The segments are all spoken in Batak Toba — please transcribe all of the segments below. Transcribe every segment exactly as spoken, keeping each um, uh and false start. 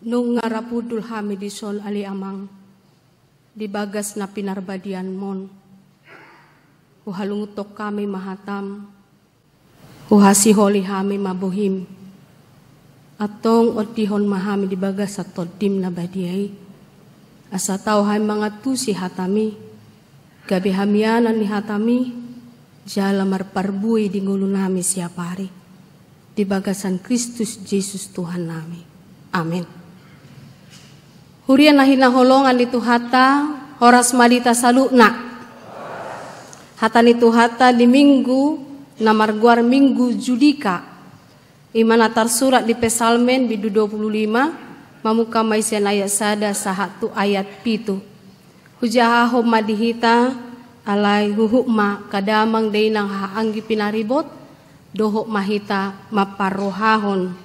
Nunga rap hundul hami dison ale Amang, di bagas na pinarbadianmon. Huhalungunhon hami ma hatam, huhasiholi hami ma bohim. Antong ondihon ma hami di bagasan Tondim na badia i, asa tau hami mangantusi hatami, gabe hamianan ni hatami, jala marparbue di ngolunami siapari. Di bagasan Kristus Jesus Tuhannami. Amen. Huria na hinaholongan ni Tuhanta, horas ma di hita saluhutna. Hata ni Tuhanta di Minggu na margoar Minggu Judika, i ma na tarsurat di Psalmen bindu dua pulu lima, mamungka ma i sian ayat sada sahat tu ayat pitu. Hujahahon ma di hita, alai huhut ma angka damang dainang hahaanggi pinaribot, dohot ma hita mamparrohahon.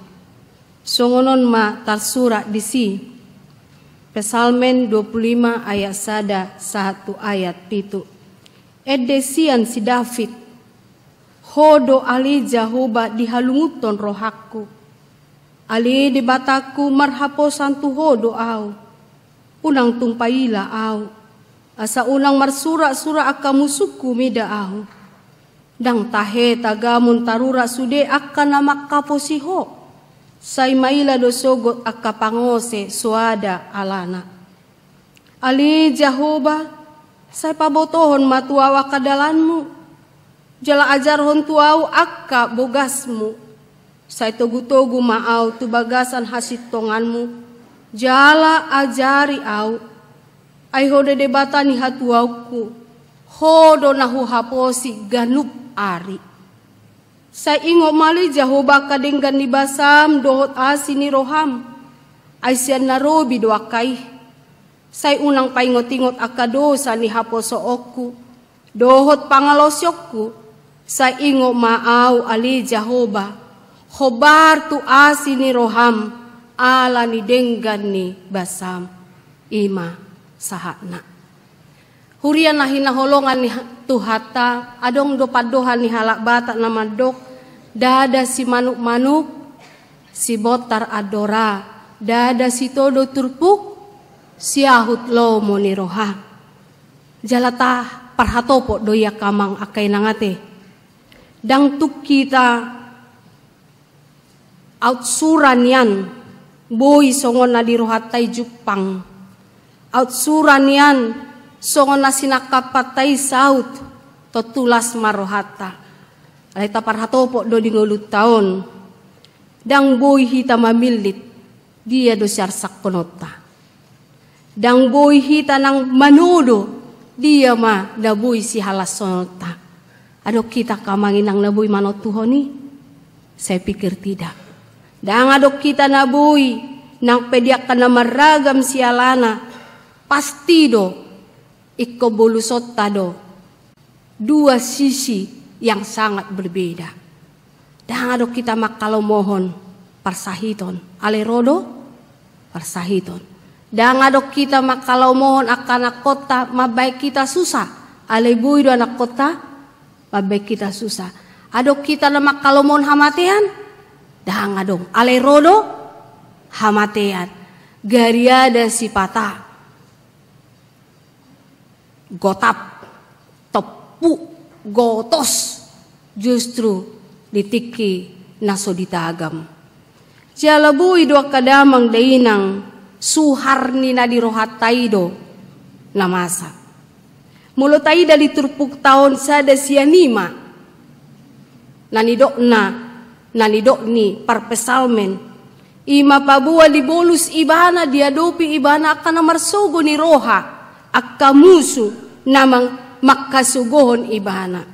Songon on ma tarsurat disi, Psalmen dua pulu lima ayat sada sahat tu ayat pitu. Ende sian si David. Ho do ale Jahowa dihalungunhon rohangku. Ale Debatangku, marhaposan tu Ho do ahu. Unang tung paila ahu, asa unang marsuraksurak angka musungku mida ahu. Ndang tahe tagamon tarurat sude angka na manghaposi Ho, sai maila do sogot angka pangose soada alana. Ale Jahowa, sai pabotohon ma tu ahu angka dalanmu, jala ajarhon tu ahu angka bogasmu. Sai togutogu ma ahu tu bagasan hasintonganmu, jala ajari ahu. Ai Ho do Debata ni hatuaonku, Ho do na huhaposi ganup ari. Sai ingot ma ale Jahowa angka denggan ni basam dohot asi ni roham, ai sian na robi do angka i. Sai unang paingotingot angka dosa ni haposoonku dohot pangalaosionku, sai ingot ma ahu ale Jahowa, hombar tu asi ni roham, ala ni denggan ni basam. I ma sahatna. Huria na hinaholongan ni ha-, Tuhanta, adong do pandohan ni halak Batak na mandok, ndada simanukmanuk, sibontar andora, ndada sitodong turpuk, siahut lomo ni roha. Jala taparhatopot do i angka amang angka inang ate. Ndang tung hita aut sura nian boi songon na di rohanta i jumpang. Aut sura nian songon na sinangkapanta i saut, tontu las ma rohanta. Alai taparhatopot do di ngolunta on. Ndang boi hita mamillit dia do siarsangkononta. Ndang boi hita nang manodo dia ma na boi sihalashononta. Adong hita angka amang inang na boi manontuhon i? Saya pikir tidak. Ndang adong hita na boi nang pe di angka na marragam sialana, pasti do ingkon bolusonta do dua sisi yang sangat berbeda. Ndang adong hita manghalomohon parsahiton, alai ro do parsahiton. Ndang adong hita manghalomohon angka anakkonta mambahen hita susa, alai boi do anakkonta mambahen hita susa. Adong hita na manghalomohon hamatean? Ndang adong, alai ro do hamatean. Gariada sipata gotap, tompu, gotos, justru di tingki na so ditagam. Jala boi do angka damang dainang, suhar ni na di rohanta i do na masa. Molo taida di turpukta on, sada sian i ma na nidokna, na nidok ni parpsalmen, i ma paboa dibolus ibana, diadopi ibana angka na marsogo ni roha, angka musu na mang-, manghasogohon ibana.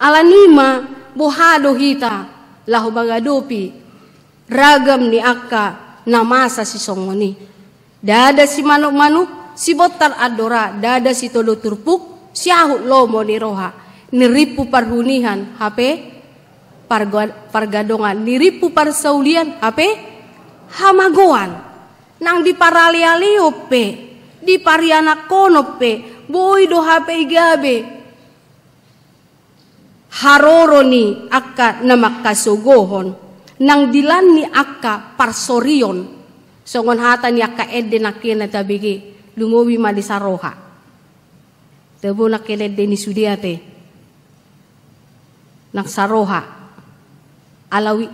Alani i ma boha do hita laho mangadopi ragam ni angka na masa sisongon i. Ndada simanukmanuk, sibontar andora, ndada sitodong turpuk, siahut lomo ni roha, nirimpu parhunian hape parga-, pargadongan, nirimpu parsaulian hape hamagoan. Nang diparalealehon pe, Di parianakhonon pe, boi do hape i gabe haroro ni angka na mangkasogohon, nang di lan ni angka parsorion, songon hata ni angka ende nangkin na tabege, lumobi ma di saroha. Tabo nangkin ende ni sude ate. Nang saroha. Ala wi,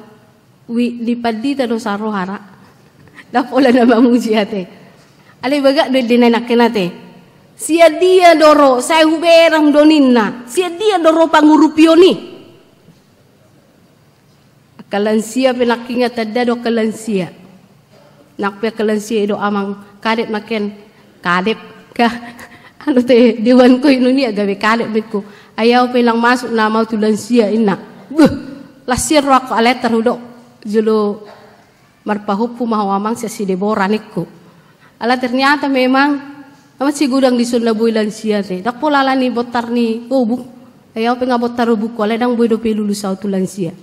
wi ni pandita do saroha ra. Ndang pola na mamuji ate. Alai bagak do ende nai nangkin ate. Sian dia do ro, sai huberang do ninna. Sian dia do ro pangurupion i. Angka lansia pe nangkin tanda do angka lansia. Nang pe angka lansia i do amang kadep nangkin. Kadep ka. Anu te, dewan ko inuni gabe kadep ningku. Ai au pe lang masuk nama au tu lansia inna. Beuh, lansia rohangku alai tar hudok. Jolo marpahompu ma ho amang sian si Debora ningku. Ala ternyata memang, amat si godang dison na boi lansia te. Ndang pola ala ni bontar ni obuk. Ai au pe nga bontar obukku, alai ndang boi dope lulus au tu lansia.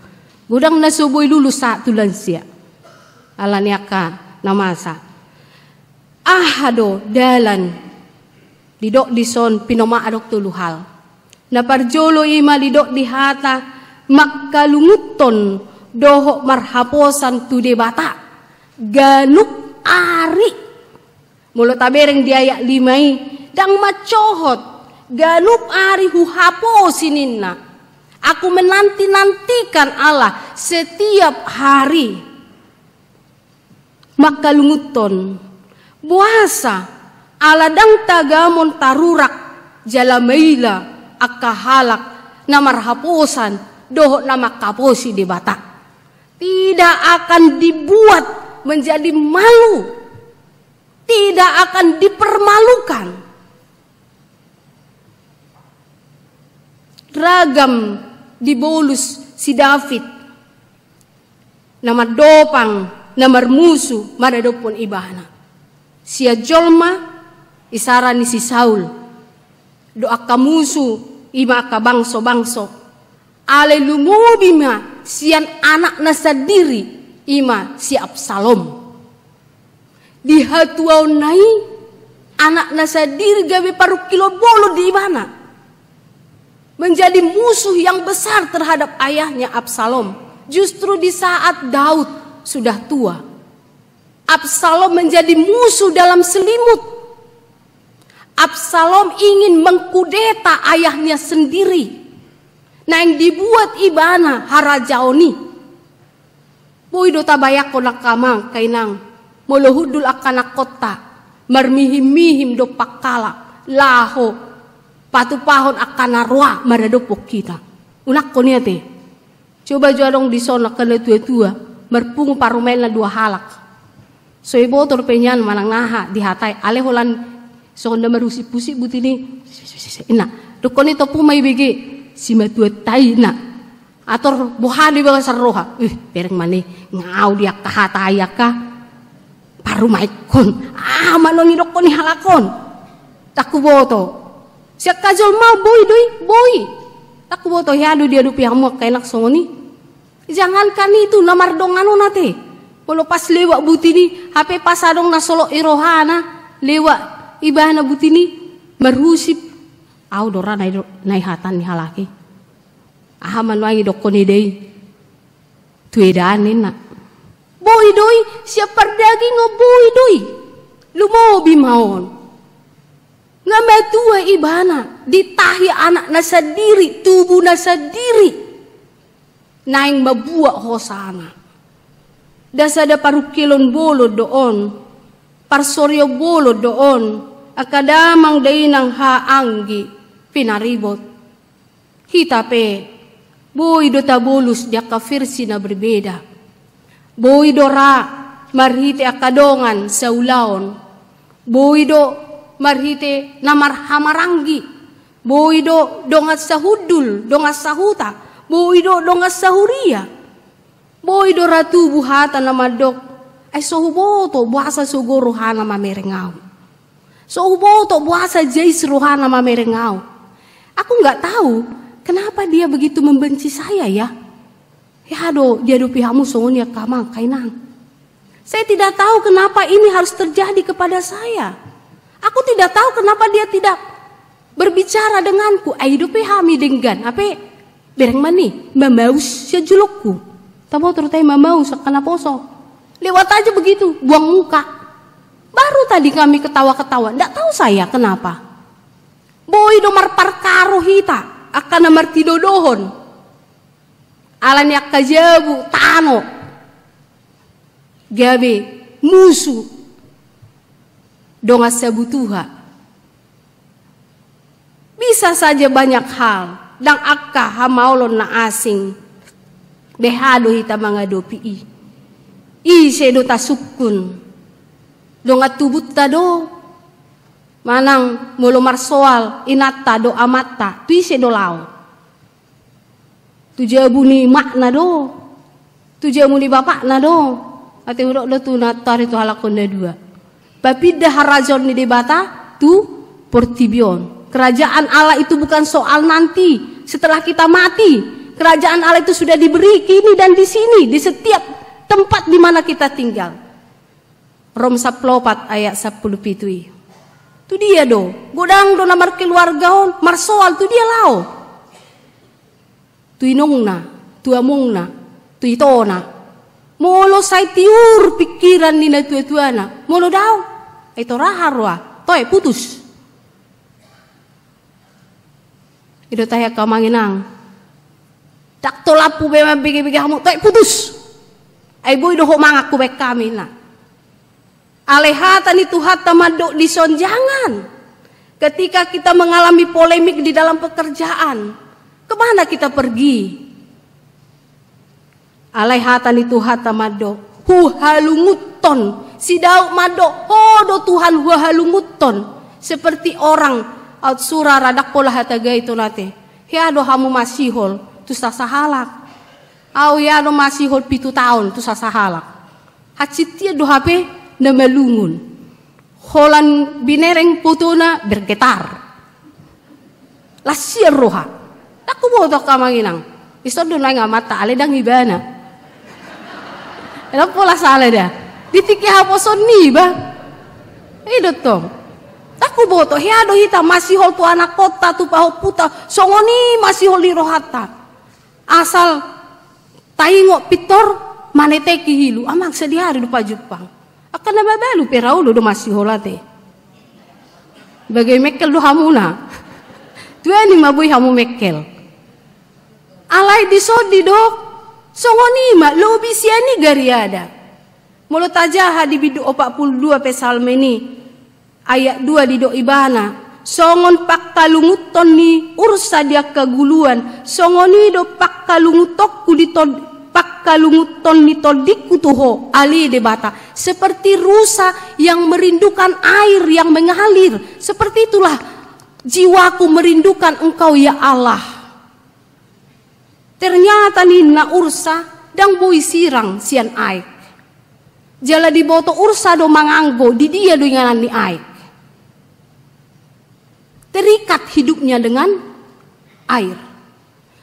Godang na so boi lulus sahat tu lansia. Ala ni angka na masa. Aha do dalan didok dison pinomak adong tolu hal. Na parjolo i ma didok di hata mangkalungunhon dohot marhaposan tu Debata ganup ari. Molo tabereng di ayat lima i, ndang mansohot ganup ari huhaposi ninna. Aku menanti-nantikan Allah setiap hari. Mangkalungunhon. Boasa ala ndang tagamon tarurak jala maila angka halak na marhaposan dohot na manghaposi Debata. Tidak akan dibuat menjadi malu. Tidak akan dipermalukan. Ragam dibolus si David na mandopang na marmusu maradophon ibana. Sian jolma isara ni si Saul. Dohot angka musu i ma angka bangso-bangso. Alai lumobi ma sian anakna sandiri i ma si Absalom. Di hatuaonna i anakna sandiri gabe parungkilon bolon di ibana. Menjadi musuh yang besar terhadap ayahnya Absalom. Justru di saat Daud sudah tua. Absalom menjadi musuh dalam selimut. Absalom ingin mengkudeta ayahnya sendiri. Naeng dibuat ibana harajaon i. Boi do tabayangkon angka amang, angka inang, molo hundul angka anakkonta, marmihim-mihim dompak halak, laho patupahon angka na roa maradophon hita. Unangkon i ate. Coba jo adong dison angka na tua-tua, marpungu parumaenna dua halak. So iboto dope nian manang na aha dihatai, alai holan songon na marhusip-husip buti ni. Inna, dokkon i tompu ma ibege, simatuanta i inna. Ator boha do iba sian roha. Ih, bereng ma ni, nga au di angka hata i angka parumaenkon. Ah, manang i dokkon ni halak on. Ndang huboto. Sian angka jolma boi do i, boi. Ndang huboto hea do diadopi hamu angka anak songon i. Jangankan itu, na mardongan on ate. Molo pas lewat buti ni, hape pas adong na solot i rohana, lewat ibana buti ni, marhusip. Au do ra na i do, na i hata ni halak i. Aha ma nuaeng i dokkon eda i. Tu edaan ninna. Boi do i, sian pardagingon boi do i. Lumobi ma on. Nga matua ibana, ditahi anakna sandiri, tubuna sandiri. Naeng mambuat hosana. Nda sada parungkilon bolon do on. Parsorion bolon do on. Angka damang dainang haha anggi pinaribot. Hita pe, boi do tabolus di angka versi na berbeda. Boi do ra marhite angka dongan saulaon. Boi do marhite na marhamaranggi. Boi do dongan sahundul, dongan sahuta. Boi do dongan sahuria. Boi do ra tubu hata na mandok, ai so huboto boasa sogo rohana mamereng au. So huboto boasa jais rohana mamereng au. Aku nggak tahu kenapa dia begitu membenci saya ya. Ya do, diadopi hamu songon i angka amang, angka inang. Saya tidak tahu kenapa ini harus terjadi kepada saya. Aku tidak tahu kenapa dia tidak berbicara denganku. Ai dope hami denggan, ape bereng mani, mamaus sian jolongku. Taboto do tahe mamaus angka na poso. Lewat aja begitu, buang muka. Baru tadi kami ketawa-ketawa, ndak tahu saya kenapa. Boi do marparkaro hita, angka na martidodohon. Ala ni angka jabu, tano. Gabe, musu. Dongan sabutuha. Bisa saja banyak hal, ndang angka hamaolon na asing. Beha do hita mangadopi i. Ise do tasungkun. Dongan tubunta do. Manang molo marsoal, inanta do amanta. Tu ise do laho. Tu jabu ni makna do. Tu jabu ni bapakna do. Ate hudok do tu na tari tu halak on na dua. Papinda harajaon ni Debata tu portibi on. Kerajaan Allah itu bukan soal nanti setelah kita mati. Kerajaan Allah itu sudah diberi kini dan di sini, di setiap tempat di mana kita tinggal. Rom sampulu opat ayat sampulu pitu i. Tu dia do, godang do na markeluarga on, marsoal tu dia laho. Tu inongna, tu amongna, tu itona. Molo sai tiur pikiran ni natuatuana, molo dao, ai torahan roha, toe putus. I do tahe angka amang inang. Ndang tolaphu be mambege-bege hamu, toe putus. Ai boi do ho mangan hubaen hami na. Alai hata ni Tuhanta mandok dison, jangan. Ketika kita mengalami polemik di dalam pekerjaan, kemana kita pergi? Alai hata ni Tuhanta mandok, huhalungunhon. Si Daud mandok, ho do Tuhan huhalungunhon. Seperti orang, aut sura ra, ndang pola hatagai tu nate. Hea do hamu masihol tu sasahalak. Au hea do masihol pitu taon tu sasahalak. Hansit hian do hape na malungun. Holan binereng potona bergetar. Las hian roha. Ndang huboto angka amang inang. Dison do naeng amanta, alai ndang ibana. Ndang pola sala da. Di tingki haposoon niba. I do tong. Ndang huboto, hea do hita masihol tu anakhonta, tu pahomputa. Songon i masihol ni rohanta. Asal taingot pintor, maneteki hilu, amang sadihari do pajumpang. Angka na mabalu pe ra olo do masihol ate. Bagai mengkel do hamuna. Tuani ma boi hamu mengkel. Alai dison didok, songon i ma, lobi sian i gariada. Molo tajaha di bindu opat pulu dua Psalmen i, ayat dua didok ibana, songon pangkalungunhon ni ursa di angka guluan, songon i do pangkalungunhonku di tod-, pangkalungunhon ni tondingku tu Ho, ale Debata. Seperti rusa yang merindukan air yang mengalir, seperti itulah jiwaku merindukan Engkau, ya Allah. Ternyata ninna ursa, ndang boi sirang sian aek. Jala diboto ursa do manganggo, di dia do inganan ni aek. Terikat hidupnya dengan air.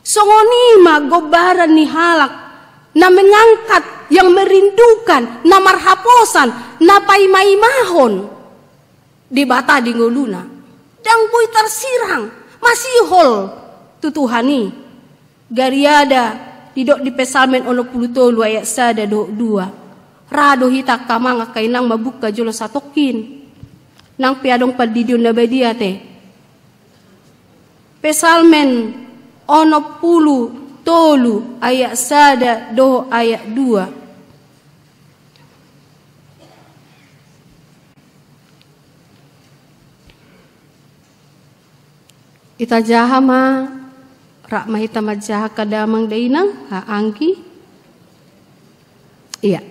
Songon i ma gombaran ni halak na mengangkat, yang merindukan, na marhaposan, na paimaimahon Debata di ngoluna. Ndang boi tarsirang, masihol tu Tuhan i. Gariada didok di Psalmen onom pulu tolu ayat sada dohot dua. Ra do hita angka amang angka inang mambuka jolo satongkin. Nang pe adong pandidion na badia ate. Psalmen onom pulu tolu ayat sada dohot ayat dua. Itajaha ma, rap ma hita manjaha angka damang dainang, haanggi. Iya.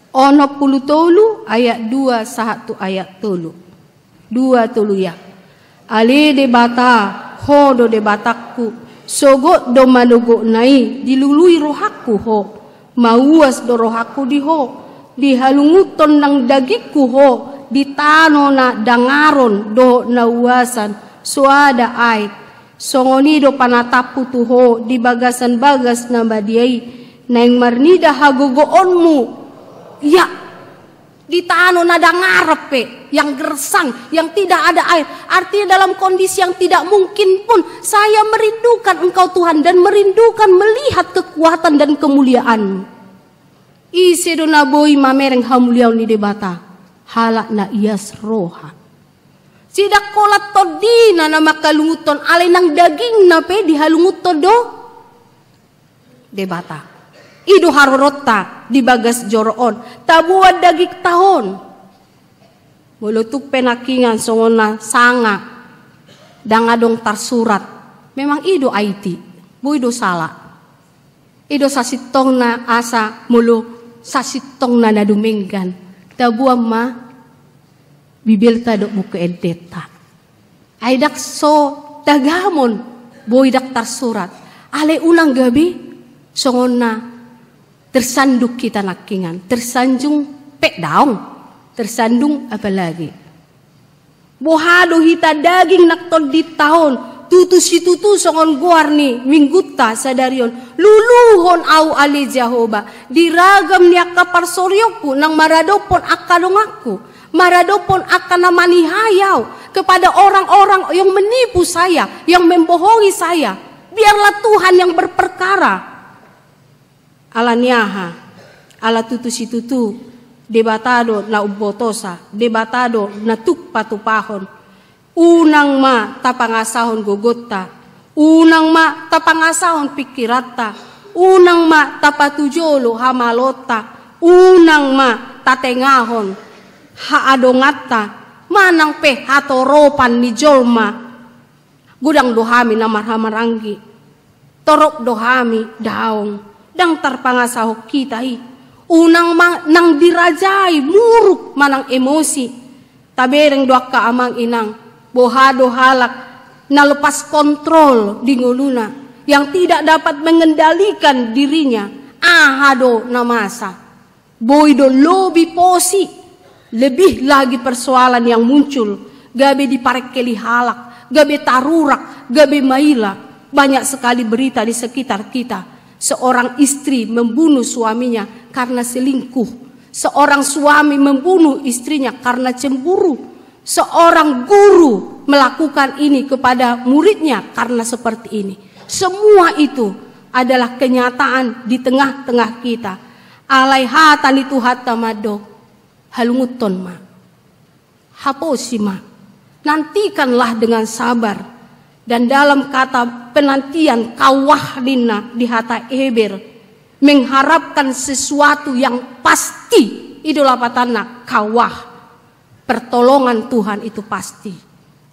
Onom pulu tolu ayat dua sahat tu ayat tolu. Dua tolu ya. Ale Debata, Ho do Debatangku, sogot do manogotna i, dilului rohangku Ho. Mauas do rohangku di Ho, dihalungunhon nang dagingku Ho, di tano na dangaron dohot na uasan, soada aek. Songon i do panataphu tu Ho di bagasan bagas na badia i, naeng marnida hagogoonmu. Ia. Di tano na dang arap pe, yang gersang, yang tidak ada air. Artinya dalam kondisi yang tidak mungkin pun, saya merindukan Engkau Tuhan dan merindukan melihat kekuatan dan kemuliaan-Mu. Ise do na boi mamereng hamuliaon ni Debata? Halak na ias roha. Sidang holan tondina na manghalungunhon, alai nang dagingna pe dihalungunhon do Debata. I do haroronta di bagas joro on, taboan dagingta on. Molo tung pe nangkingan songon na sanga, dang adong tarsurat, memang i do aiti, boi do sala. I do sasintongna, asa molo sasintongna na dumenggan, taboan ma Bibelta dohot buku endenta. Ai dang so tagamon, boi dang tarsurat. Alai unang gabe songon na tersandung hita nangkingan, tersanjung pe daong, tersandung apalagi. Boha do hita daging nang tondinta on, tutu situtu songon goar ni minggunta sadari on, luluhon ahu ale Jahowa, di ragam ni angka parsorionku nang maradophon angka donganku, maradophon angka na manihai ahu, kepada orang-orang yang menipu saya, yang membohongi saya. Biarlah Tuhan yang berperkara. Ala ni aha? Ala tutu situtu Debata do na umbotosa, Debata do na tuk patupahon. Unang ma tapangasahon gogonta, unang ma tapangasahon pingkiranta, unang ma tapatujolo hamaloonta, unang ma tatengahon haadonganta manang pe hatoropan ni jolma. Godang do hami na marhahamaranggi, torop do hami daong, dang tarpangasahon hita i. Unang ma nang dirajai muruk manang emosi. Tabereng do angka amang inang, boha do halak na lepas kontrol di ngoluna, yang tidak dapat mengendalikan dirinya, aha do na masa. Boi do lobi posi, lebih lagi persoalan yang muncul, gabe diparengkeli halak, gabe tarurak, gabe maila. Banyak sekali berita di sekitar kita. Seorang istri membunuh suaminya karena selingkuh. Seorang suami membunuh istrinya karena cemburu. Seorang guru melakukan ini kepada muridnya karena seperti ini. Semua itu adalah kenyataan di tengah-tengah kita. Alai hata ni Tuhanta mandok, halungunhon ma. Haposi ma. Nantikanlah dengan sabar. Dan dalam kata penantian, kawah ninna di hata Heber, mengharapkan sesuatu yang pasti. I do lapatanna kawah. Pertolongan Tuhan itu pasti.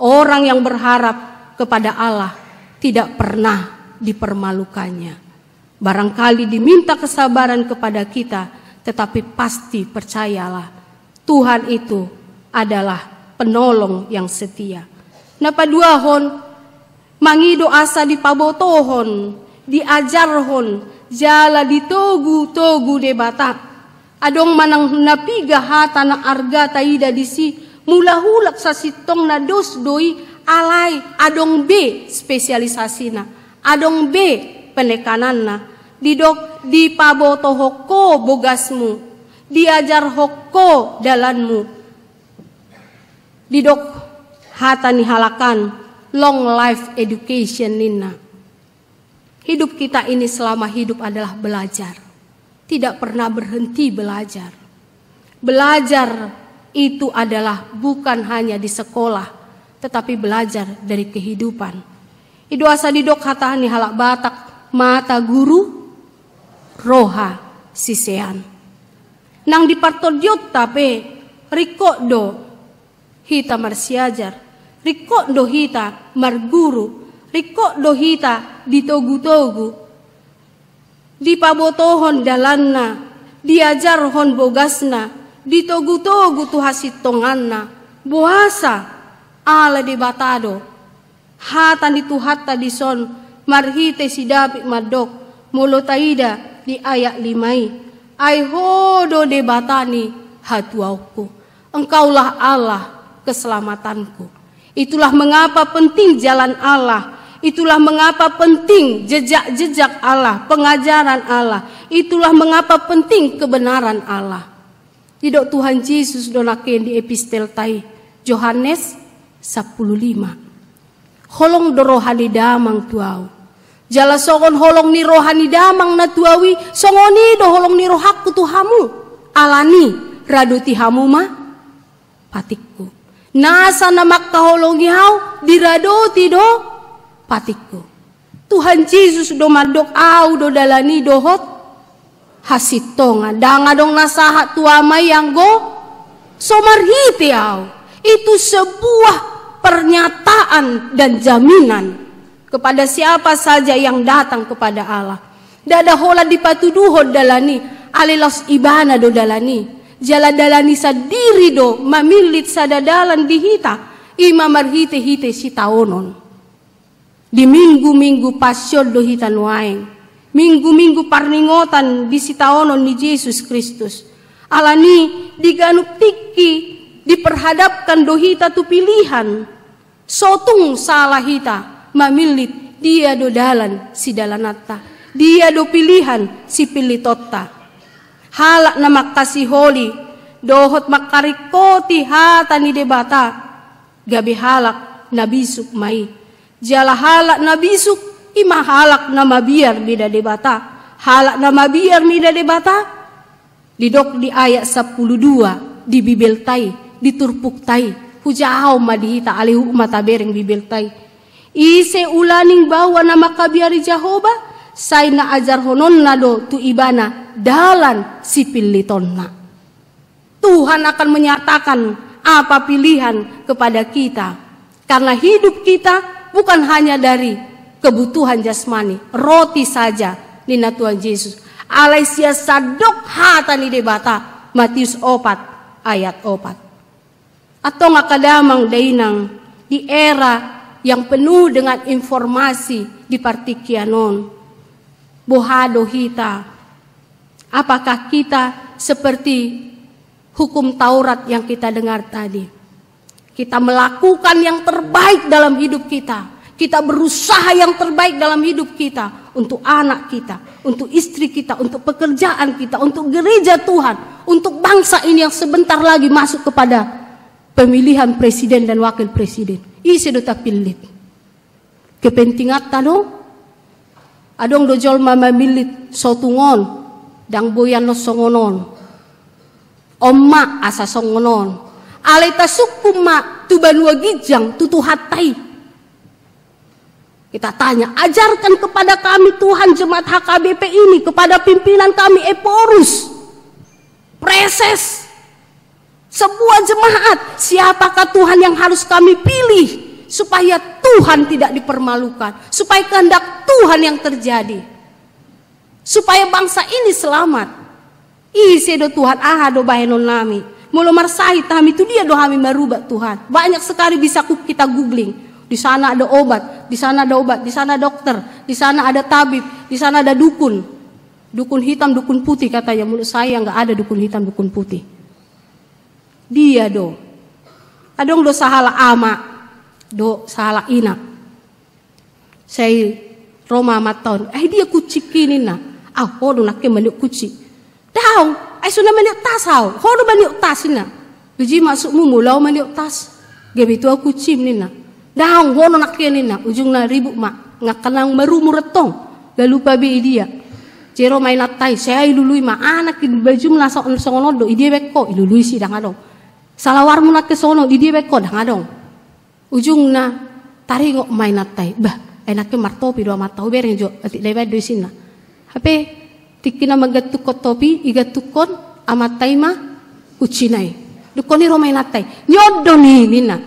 Orang yang berharap kepada Allah tidak pernah dipermalukannya. Barangkali diminta kesabaran kepada kita, tetapi pasti percayalah, Tuhan itu adalah penolong yang setia. Na paduahon, mangido asa dipabotohon, diajarhon, jala ditogutogu Debata. Adong manang na piga hata na arga taida disi, mula huhut sasintongna dos do i, alai adong be spesialisasina, adong be penekananna. Didok dipabotohon ho bogasmu, diajarhon ho dalanmu. Didok hata ni halak an, long life education ninna. Hidup kita ini selama hidup adalah belajar. Tidak pernah berhenti belajar. Belajar itu adalah bukan hanya di sekolah, tetapi belajar dari kehidupan. I do asa didok hata ni halak Batak, mata guru, roha sisean. Nang di partondionta pe, ringkot do hita marsiajar, ringkot do hita marguru, ringkot do hita ditogutogu, dipabotohon dalanna, diajarhon bogasna, ditogutogu tu hasintonganna. Boasa? Ala Debata do. Hata ni Tuhanta dison marhite si Daud mandok, molo taida di ayat lima i, ai Ho do Debata ni hatuaonku. Engkaulah Allah keselamatanku. Itulah mengapa penting jalan Allah. Itulah mengapa penting jejak-jejak Allah, pengajaran Allah. Itulah mengapa penting kebenaran Allah. Didok Tuhan Jesus do nangkin di epistelta i, Johannes sampulu lima. Holong do roha ni Damang tu ahu. Jala songon holong ni roha ni Damang na tu ahu i, songon i do holong ni rohangku tu hamu. Alani, radoti hamu ma patikku. Nasa na mangkaholongi ahu, diradoti do patikku. Tuhan Jesus do mandok, ahu do dalan i dohot hasintongan. Ndang adong na sahat tu Ama i anggo so marhite ahu. Itu sebuah pernyataan dan jaminan kepada siapa saja yang datang kepada Allah. Ndada holan dipatuduhon dalan i, alai laos Ibana do dalan i. Jala dalan i sandiri do mamillit sada dalan di hita, i ma marhite-hite sitaonon. Di minggu-minggu Passion do hita nuaeng. Minggu-minggu parningotan di sitaonon ni Jesus Kristus. Alani di ganup tingki diperhadapkan do hita tu pilihan. So tung sala hita mamillit dia do dalan sidalananta. Dia do pilihan sipillitonta. Halak na mangkasiholi dohot mangkaringkoti hata ni Debata, gabe halak na bisuk ma i. Jala halak na bisuk, i ma halak na mabiar mida Debata. Halak na mabiar mida Debata, didok di ayat sampulu dua di Bibelta i, di turpukta i. Hujaha ma di hita, alai huhut ma tabereng Bibelta i. Ise ulaning baoa na mangkabiari Jahowa, sai na ajarhononna do tu ibana dalan sipillitonna. Tuhan akan menyatakan apa pilihan kepada kita. Karena hidup kita bukan hanya dari kebutuhan jasmani, roti saja, ninna Tuhan Jesus. Alai sian sandok hata ni Debata, Matius opat ayat opat. Antong angka damang dainang, di era yang penuh dengan informasi di partingkian on, boha do hita? Apakah kita seperti hukum Taurat yang kita dengar tadi? Kita melakukan yang terbaik dalam hidup kita. Kita berusaha yang terbaik dalam hidup kita. Untuk anak kita, untuk istri kita, untuk pekerjaan kita, untuk gereja Tuhan, untuk bangsa ini yang sebentar lagi masuk kepada pemilihan presiden dan wakil presiden. Ise do tapillit? Kepentinganta do. Adong do jolma mamillit so tung on, ndang boi annon songon on. On ma asa songon on. Alai tasungkun ma tu banua ginjang, tu Tuhanta i. Kita tanya, ajarkan kepada kami Tuhan jemaat H K B P ini, kepada pimpinan kami Ephorus, Praeses, sebuah jemaat, siapakah Tuhan yang harus kami pilih supaya Tuhan tidak dipermalukan, supaya kehendak Tuhan yang terjadi, supaya bangsa ini selamat? Ise do Tuhan, aha do bahenonnami? Molo marsahit hami, tu dia do hami marubat Tuhan? Banyak sekali bisa ku-, kita googling. Di sana ada obat, di sana ada obat, di sana dokter, di sana ada tabib, di sana ada dukun. Dukun hitam, dukun putih katanya, menurut saya nggak ada dukun hitam, dukun putih. Dia do. Adong do sahalak ama, do sahalak ina. Sai ro ma amanta on, "Ai dia kucingki?" ninna. "Ah, ho do nangkin maniop kucing." "Daong, ai so na maniop tas ahu." "Ho do maniop tas," ninna. "Uji maksudmu molo ahu maniop tas? Gabe tu ahu kucing," ninna. "Daong, ho do nangkin," ninna. Ujungna ribut ma, nga angka naung marumur antong. Lalu pabe i dia. Sai ro ma inanta i, sai ilului ma, "Anak, i bajum na so-, songon on do, i dia baen ho?" Ilului si, "Ndang adong." "Salawarmu nangkin songon on, i dia baen ho?" "Ndang adong." Ujungna taringot ma inanta i, "Bah, ai nangkin martopi do amanta, hubereng jo, atik na ibaen do isinna." Hape tingki na manggantungkon topi, igantunghon amanta i ma kuncina i. Dungkon i ro ma inanta i, "Ni on do ni," ninna.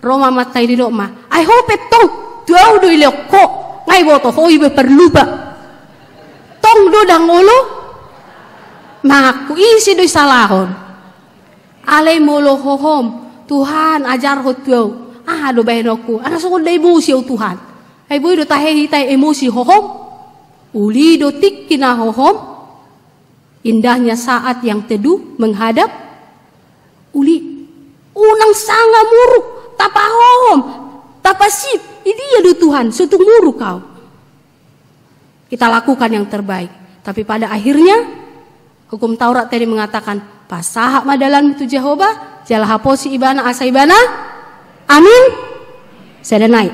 Ro ma amanta i, didok ma, "Ai ho pe tong, tu ahu do ilehon ho, nga iboto ho iba parlupa. Tong do ndang olo mangaku, ise do isalahon?" Alai molo hohom, "Tuhan, ajarhon tu ahu." Aha do bahenonku? Aha songon na emosi ahu, Tuhan? Ai boi do tahe hita emosi hohom? Uli do tingki na hohom. Indahnya saat yang teduh menghadap uli. Unang sanga muruk, tapahohom, tapasiip. Idia do Tuhan, so tung muruk ahu. Kita lakukan yang terbaik. Tapi pada akhirnya, hukum Taurat tadi mengatakan, Pasahat ma dalanmu tu Jahowa, jala haposi ibana asa ibana. Amin. Sada nai.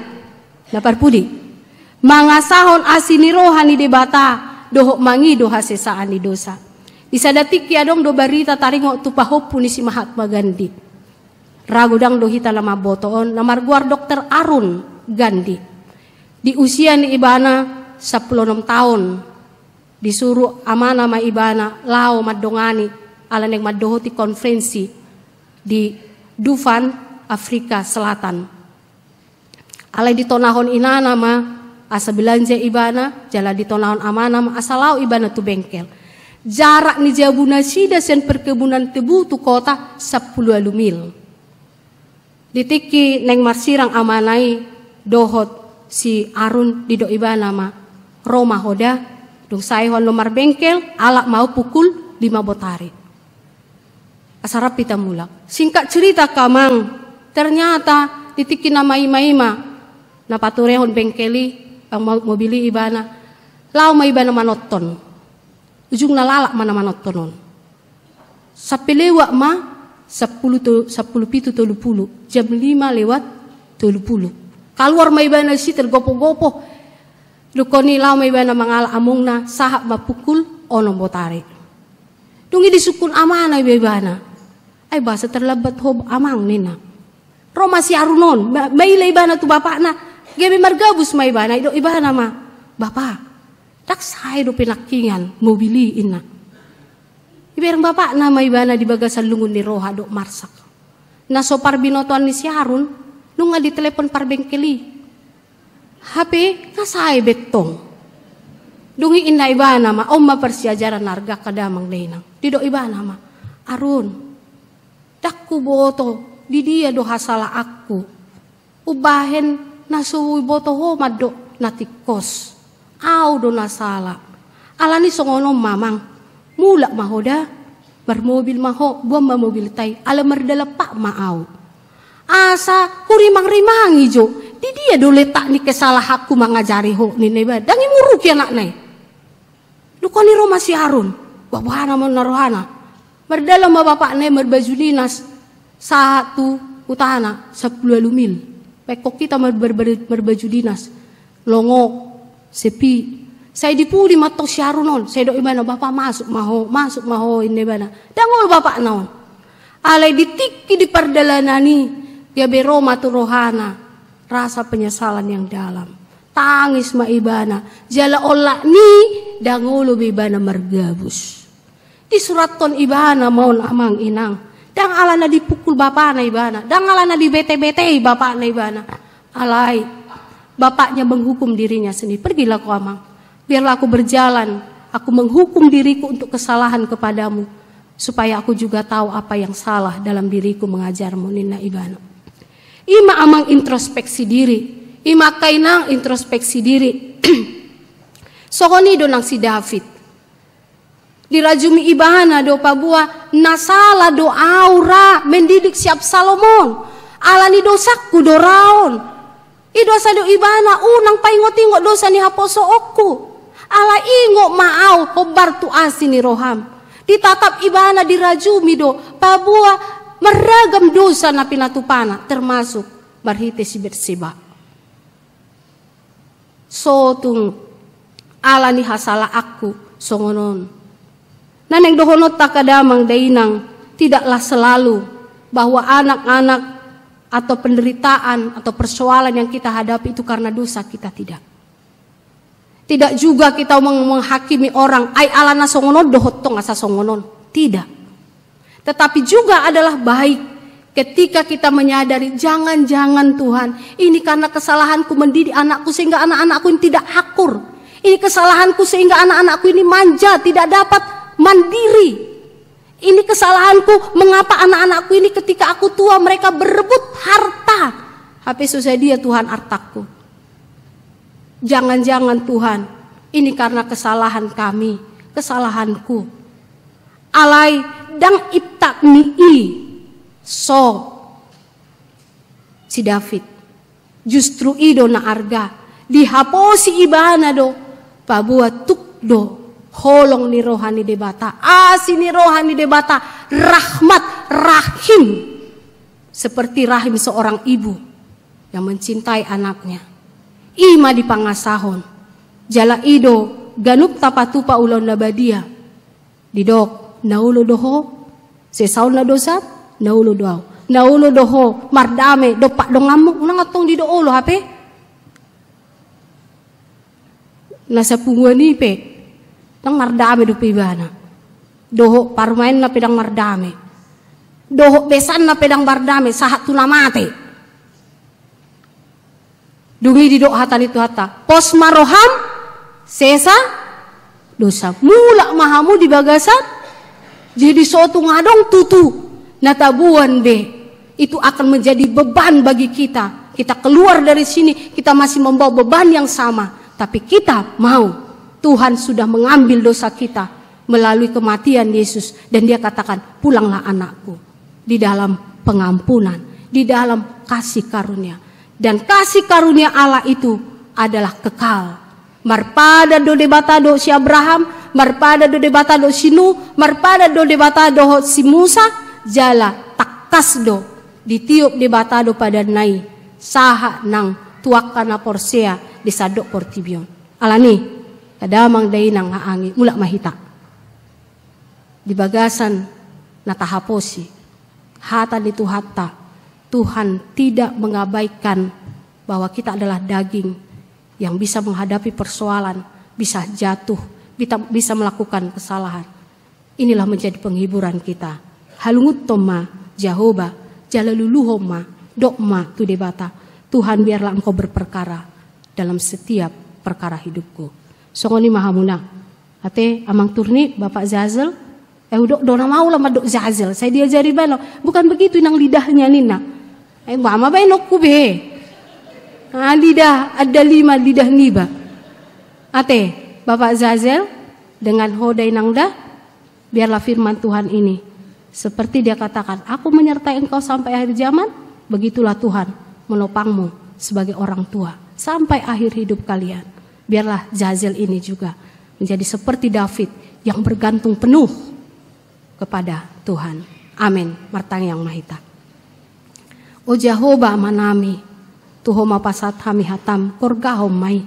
Na parpudi. Mangasahon asi ni roha ni Debata, dohot mangido hasesaan ni dosa. Di sada tingki adong do barita taringot tu pahompu ni si Mahatma Gandhi. Ra godang do hita na mamboto on, na margoar Dokter Arun Gandhi. Di usia ni ibana sampulu onom taon, disuru amana ma ibana laho mandongani, ala naeng mandohoti konferensi di Dufan, Afrika Selatan. Alai ditonahon inana ma asa belanja ibana, jala ditonahon amana ma asa laho ibana tu bengkel. Jarak ni jabu nasida sian perkebunan tebu tu kota sampulu ualu mil. Di tingki naeng marsirang amana i dohot si Arun, didok ibana ma, ro ma ho da, dung sae ho annon marbengkel, alap ma ho pukul lima botari. Asa rap hita mulak. Singkat cerita, amang, ternyata di tingki na maimaima na paturehon bengkel i, eh, mo-, mobil i ibana, laho ma ibana manonton. Ujungna lalap ma na manonton on. Sampe lewat ma sampulu to-, sampulu pitu tolu pulu, jam lima lewat tolu pulu. Kaluar ma ibana disi tergopo-gopo. Dung on i laho ma ibana mangalap amongna, sahat ma pukul onom botari. Dung i disungkun amana ibana. Ai boasa terlambat ho, amang, ninna. Ro ma si Arun on, ma-, maila ibana tu bapakna, gabe margabus ma ibana, didok ibana ma, Bapa, ndang sae dope nangkiningan mobil i, inna. Dibereng bapakna ma ibana di bagasan lungun ni roha dohot marsak. Na so parbinotoan ni si Arun, nunga ditelepon parbengkel i. Hape nga sae be tong. Dung i inna ibana ma, on ma parsiajaran na arga, angka damang dainang. Didok ibana ma, Arun, ndang huboto di dia do hasalaanku. Umbahen na so huboto ho mandok na tingkos. Au do na sala. Alani songon on ma, amang. Mulak ma ho da. Marmobil ma ho, boan ma mobilta i, ala mardalan pat ma au. Asa hurimang-rimangi jo, di dia do letak ni kesalahanku mangajari ho, ninna ibana. Ndang imurupi anakna i. Dung on i ro ma si Arun, buabuana ma on na rohana. Mardalan ma bapakna i marbaju dinas, sahat tu hutana, sampulu ualu mil. Pengkon hita mar-, mar-, mar-, marbaju dinas. Longo, sepi. Sai di pudi ma tong si Arun on, sai didok ibana, Bapa, masuk ma ho, masuk ma ho, inna ibana. Ndang olo bapakna on. Alai di tingki di pardalanan i, gabe ro ma tu rohana rasa penyesalan yang dalam. Tangis ma ibana, jala olat ni i ndang olo be ibana margabus. Disurathon ibana ma on, amang inang. Ndang alana dipukul bapana ibana, ndang alana dibete-betei bapana ibana. Alai, bapaknya menghukum dirinya sendiri. Pergilah kau, amang. Biarlah aku berjalan. Aku menghukum diriku untuk kesalahan kepadamu, supaya aku juga tahu apa yang salah dalam diriku mengajarmu, ninna ibana. I ma, amang, introspeksi diri. I ma, angka inang, introspeksi diri. Songon i do nang si David. Dirajumi ibana do paboa, na sala do au ra mendidik si Absalom on. Alani dosangku do ra on. I do asa didok ibana, unang paingot-ingot dosa ni haposoonku. Alai ingot ma au hombar tu asi ni roham. Ditatap ibana, dirajumi do paboa marragam dosa na pinatupana, termasuk marhite si Betseba. So tung alani hasalaanku songon on. Na naeng dohononta, angka damang dainang, tidaklah selalu bahwa anak-anak atau penderitaan atau persoalan yang kita hadapi itu karena dosa kita, tidak. Tidak juga kita meng-, menghakimi orang, ai alana songon on do ho tong asa songon on. Tidak. Tetapi juga adalah baik ketika kita menyadari, jangan-jangan, Tuhan, ini karena kesalahanku mendidik anakku sehingga anak-anakku ini tidak akur. Ini kesalahanku sehingga anak-anakku ini manja, tidak dapat mandiri. Ini kesalahanku, mengapa anak-anakku ini ketika aku tua mereka berebut harta. Hape so sadia, Tuhan, artangku. Jangan-jangan, Tuhan, ini karena kesalahan kami, kesalahanku. Alai ndang iptap ni i so si David. Justru i do na arga, dihaposi ibana do paboa tuk do Holong ni roha ni Debata, asi ni roha ni Debata, rahmat, rahim. Seperti rahim seorang ibu yang mencintai anaknya. I ma dipangasahon. Jala i do ganup tapatupa ulaon na badia. Didok, na olo do ho, sesaon na dosa, na olo do au. Na olo do ho, mardame, dompak donganmu, unang antong didok olo hape. Na sapunguan i pe, ndang mardame dope ibana. Dohot parumaenna pe ndang mardame. Dohot besanna pe ndang mardame, sahat tu na mate. Dung i didok hata ni Tuhanta, pos ma roham, sesa dosa. Mulak ma hamu di bagasan. Jadi so tung adong tutu na taboan be, itu akan menjadi beban bagi kita. Kita keluar dari sini, kita masih membawa beban yang sama. Tapi kita mau, Tuhan sudah mengambil dosa kita melalui kematian Yesus. Dan dia katakan, pulanglah anakku. Di dalam pengampunan, di dalam kasih karunia. Dan kasih karunia Allah itu adalah kekal. Marpadan do Debata dohot si Abraham, marpadan do Debata dohot si Nuh, marpadan do Debata dohot si Musa, jala tangkas do ditiop Debata do padanna i, sahat nang tu angka na porsea di sandok portibi on. Alani, angka damang dainang haha angi, mulak ma hita. Di bagasan na tahaposi hata ni Tuhanta, Tuhan tidak mengabaikan bahwa kita adalah daging yang bisa menghadapi persoalan, bisa jatuh, bisa, bisa melakukan kesalahan. Inilah menjadi penghiburan kita. Halungunhon ma Jahowa, jala luluhon ma, dok ma tu Debata, Tuhan, biarlah Engkau berperkara dalam setiap perkara hidupku. Songon i ma hamuna. Ate, Amang Turnip, Bapak Zazel, eh, hudok do na maula mandok Zazel, sai diajari baen. Bukan begitu, inang lidahnya ninna. Eh, ba ma baenonku be. Ah, lidah, ada lima lidah niba. Ate, Bapak Zazel, dengan ho da inang da, biarlah firman Tuhan ini, seperti dia katakan, "Aku menyertai engkau sampai akhir zaman," begitulah Tuhan menopangmu sebagai orang tua sampai akhir hidup kalian. Biarlah Zazel ini juga menjadi seperti David yang bergantung penuh kepada Tuhan. Amin. Martangiang ma hita. O Jahowa Amanami, tu Ho ma pasahat hami hataM, gorgahon ma i.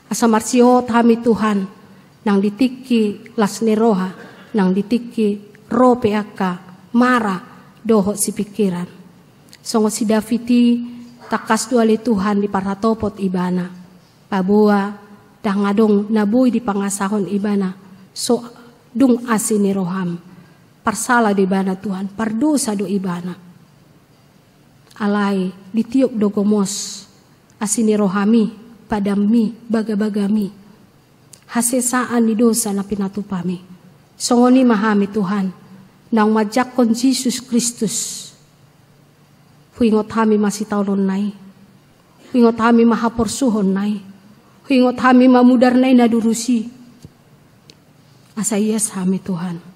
Asa marsihohot hami Tuhan, nang di tingki las ni roha, nang di tingki ro pe angka mara dohot sipingkiran. Songon si David i, tangkas do ale Tuhan diparhatopot ibana. Paboa, ndang adong na boi dipangasahon ibana, so dung asi ni rohaM. Parsala do ibana Tuhan, pardosa do ibana. Alai, ditiop do gomos, asi ni rohaMi, padanMi, bagabagaMi. Hasesaan ni dosa na pinatupami. Songon i ma hami Tuhan, naung manjangkon Jesus Kristus. Huingot hami ma sitaononna i. Huingot hami ma haporsuhonna i. Huingot hami ma mudarna i na durus i. Asa ias hami Tuhan.